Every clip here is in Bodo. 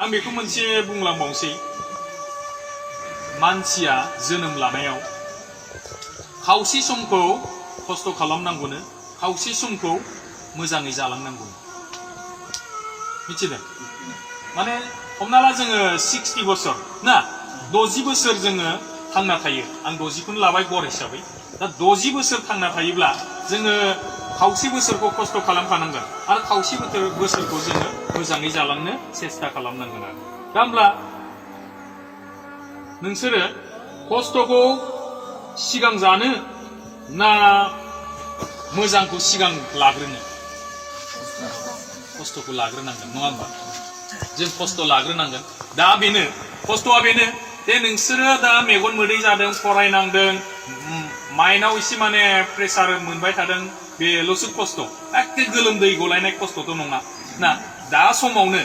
आं बेखौ मोनसे बुंलांबावसै मानसिया जोनोम लानायाव खावसे समखौ खस्थ' खालामनांगौनो खावसे समखौ मोजाङै जालांनांगौ मिथिदों माने हमना ला जोङो 60 बोसोर ना 60 बोसोर जोङो थांना थायो आं 60खौनो लाबाय गर हिसाबै दा 60 बोसोर थांना थायोब्ला जोङो खावसे बोसोरखौ खस्थ' खालामखानांगोन आरो खावसे बोसोरखौ जोङो मोजाङै जालांनो सेस्था खालामनांगोन आरो दा होमब्ला नोंसोरो खस्थ'खौ सिगां जानो ना मोजांखौ सिगां लाग्रोनो खस्थ'खौ लाग्रोनांगोन नङा होमबा जों खस्थ' लाग्रोनांगोन दा बेनो खस्थ'आ बेनो जे नोंसोरो दा मेगन मोदै जादों फरायनांदों माइन्डआव एसे माने प्रेसार मोनबाय थादों बेल'सो खस्थ' एखे गोलोमदै गलायनाय खस्थ'थ' नङा ना दा समावनो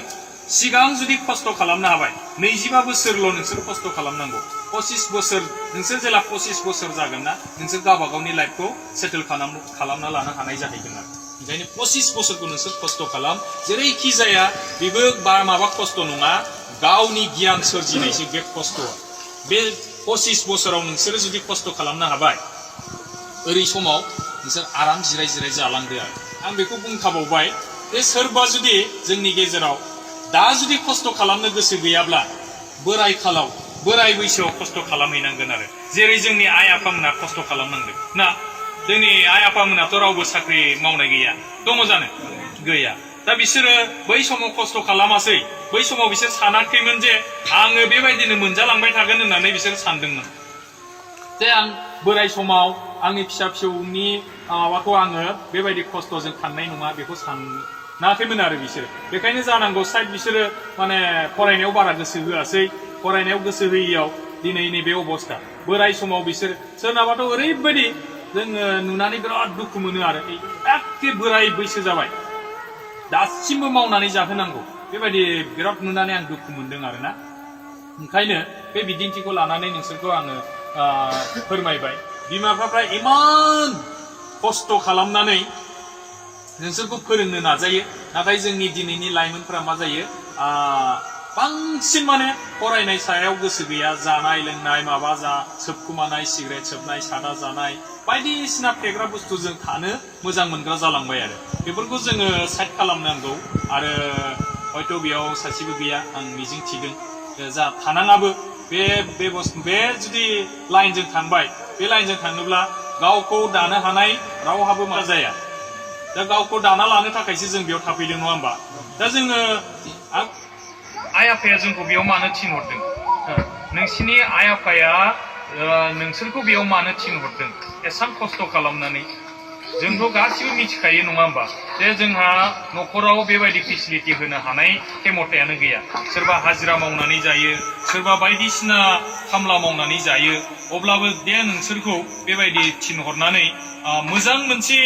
सिगां जुदि खस्थ' खालामनो हाबाय 25 बोसोरल' नोंसोर खस्थ' खालामनांगौ 25 बोसोर नोंसोर जेला 25 बोसोर जागोन ना नोंसोर गावबा गावनि लाइफखौ सेटल खालामना लानो हानाय जाहैगोन आरो ओंखायनो 25 बोसोरखौ नोंसोर खस्थ' खालाम जेरैखि जाया बेबो माबा खस्थ' नङा गावनि गियान सोरजिनायसो बे खस्थ'आ बे 25 बोसोराव नोंसोर जुदि खस्थ' खालामनो हाबाय ओरै समाव नोंसोर आराम जिराय जालांदो आरो आं बेखौ बुंखाबावबाय जे सोरबा जुदि जोंनि गेजेराव दा जुदि खस्थ' खालामनो गोसो गैयाब्ला बोराय बैसोआव खस्थ' खालामहैनांगोन आरो जेरै जोंनि आइ आफामोना खस्थ' खालामनांदों ना जोंनि आइ आफामोनाथ' रावबो साख्रि मावनाय गैया दङ जानो गैया दा बिसोरो बै समाव खस्थ' खालामासै बै समाव बिसोर सानाखैमोन जे आङो बेबायदिनो मोनजालांबाय थागोन होननानै बिसोर सानदोंमोन जे आं बोराय समाव आंनि फिसा फिसौनि माबाखौ आङो बेबायदि खस्थ'जों खांनाय नङा बेखौ सानाखैमोन आरो बिसोरो बेखायनो जानांगौ साइड बिसोरो माने फरायनायाव बारा गोसो होआसै फरायनायाव गोसो होयियाव दिनै नैबे अबस्था बोराय समाव बिसोर सोरनाबाथ' ओरैबायदि जोङो नुनानै बिराद दुखु मोनो आरो एखे बोराय बैसो जाबाय दासिमबो मावनानै जाहोनांगौ बेबायदि बिराद नुनानै आं दुखु मोनदों आरोना ओंखायनो बे बिदिन्थिखौ लानानै नोंसोरखौ आङो फोरमायबाय बिमा बिफाफ्रा इमान खस्थ' खालामनानै नोंसोरखौ फोरोंनो नाजायो नाथाय जोंनि दिनैनि लाइमोनफोरा मा जायो बांसिन माने फरायनाय सायाव गोसो गैया जानाय लोंनाय माबा सोबखुमानाय सिगारेट सोबनाय सादा जानाय बायदिसिना फेग्रा बुस्थुजों थानो मोजां मोनग्रा जालांबाय आरो बेफोरखौ जोङो साइड खालामनांगौ आरो हयथ' बेयाव सासेबो गैया आं मिजिं थिदों जा थानाङाबो बे जुदि लाइनजों थांबाय बे लाइनजों थाङोब्ला गावखौ दानो हानाय रावहाबो मा जाया दा गावखौ दाना लानो थाखायसो जों बेयाव थाफैदों नङा होमबा दा जोङो आइ आफाया जोंखौ बेयाव मानो थिनहरदों नोंसिनि आइ आफाया नोंसोरखौ बेयाव मानो थिनहरदों एसां खस्थ' खालामनानै जोंथ' गासिबो मिथिखायो नङा होमबा जे जोंहा न'खराव बेबायदि फेसिलिटि होनो हानाय खेमथायानो गैया सोरबा हाजिरा मावनानै जायो सोरबा बायदिसिना खामला मावनानै जायो अब्लाबो दे नोंसोरखौ बेबायदि थिनहरनानै मोजां मोनसे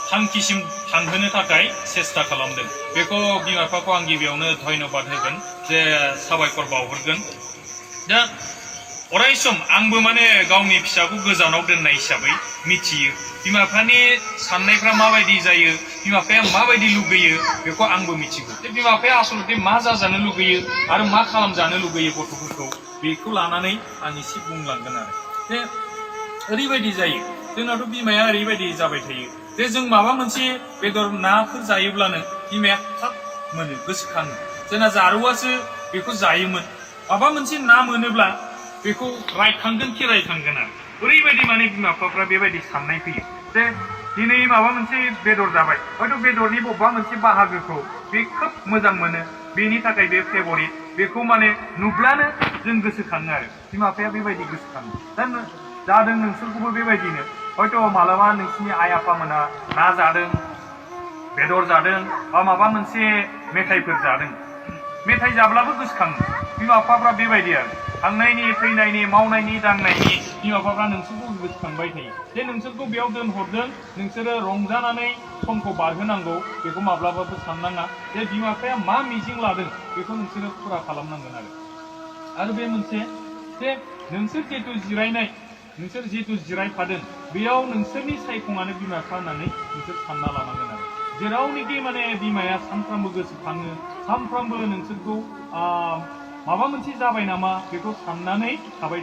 थांखिसिम थांहोनो थाखाय सेस्था खालामदों बेखौ बिमा बिफाखौ आं गिबियावनो धन्यबाद होगोन जे साबायखर बावहरगोन दा अराय सम आंबो माने गावनि फिसाखौ गोजानाव दोननाय हिसाबै मिथियो बिमा बिफानि साननायफ्रा माबायदि जायो बिमा बिफाया माबायदि लुगैयो बेखौ आंबो मिथिगौ जे बिमा बिफाया आसलथे मा जाजानो लुगैयो आरो मा खालामजानो लुगैयो गथ'फोरखौ बेखौ लानानै आं एसे बुंलांगोन आरो जे ओरैबायदि जायो जोंनाथ' बिमाया ओरैबायदि जाबाय थायो जे जों माबा मोनसे बेदर नाफोर जायोब्लानो बिमाया थाब मोनो गोसोखाङो जोंना जारौआसो बेखौ जायोमोन माबा मोनसे ना मोनोब्ला बेखौ रायखांगोन खि रायखांगोन आरो ओरैबायदि माने बिमा बिफाफ्रा बेबायदि साननाय फैयो जे दिनै माबा मोनसे बेदर जाबाय हयथ' बेदरनि बबेबा मोनसे बाहागोखौ बे खोब मोजां मोनो बेनि थाखाय बे फेभरिट बेखौ माने नुब्लानो जों गोसोखाङो आरो बिमा बिफाया बेबायदि गोसोखाङो दा जादों नोंसोरखौबो बेबायदिनो हयथ' मालाबा नोंसिनि आइ आफामोना ना जादों बेदर जादों बा माबा मोनसे मेथाइफोर जादों मेथाइ जाब्लाबो गोसोखाङो बिमा बिफाफ्रा बेबायदि आरो थांनायनि फैनायनि मावनायनि दांनायनि बिमा बिफाफ्रा नोंसोरखौ गोसोखांबाय थायो जे नोंसोरखौ बेयाव दोनहरदों नोंसोरो रंजानानै समखौ बारहोनांगौ बेखौ माब्लाबाबो साननाङा जे बिमा बिफाया मा मिजिं लादों बेखौ नोंसोरो फुरा खालामनांगोन आरो बे मोनसे जे नोंसोर जिहेतु जिरायफादों बेयाव नोंसोरनि सायखङानो बिमा बिफा होननानै नोंसोर सानना लानांगोन आरो जेरावनिखि माने बिमाया सानफ्रामबो गोसोखाङो सानफ्रामबो नोंसोरखौ माबा मोनसे जाबाय नामा बेखौ साननानै थाबाय